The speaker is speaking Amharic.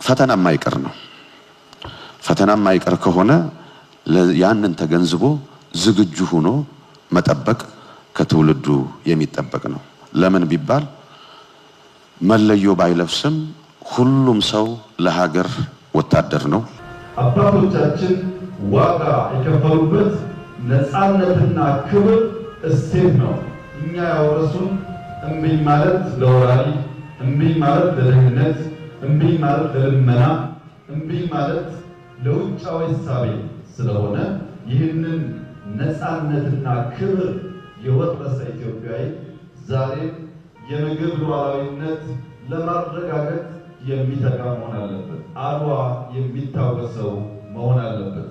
ፈተና የማይቀር ነው። ፈተና የማይቀር ከሆነ ያንን ተገንዝቦ ዝግጁ ሆኖ መጠበቅ ከትውልዱ የሚጠበቅ ነው። ለምን ቢባል መለዮ ባይለብስም ሁሉም ሰው ለሀገር ወታደር ነው። አባቶቻችን ዋጋ የከፈሉበት ነፃነትና ክብር እሴት ነው። እኛ ያወረሱን እምቢኝ ማለት ለወራሪ፣ እምቢኝ ማለት ለድህነት፣ እምቢኝ ማለት ለልመና፣ እምቢኝ ማለት ለውጫዊ እሳቤ ስለሆነ ይህንን ነፃነትና ክብር የወረሰ ኢትዮጵያዊ ዛሬም የምግብ ሉዓላዊነት ለማረጋገጥ የሚተጋ መሆን አለበት። አድዋ የሚታወሰው መሆን አለበት።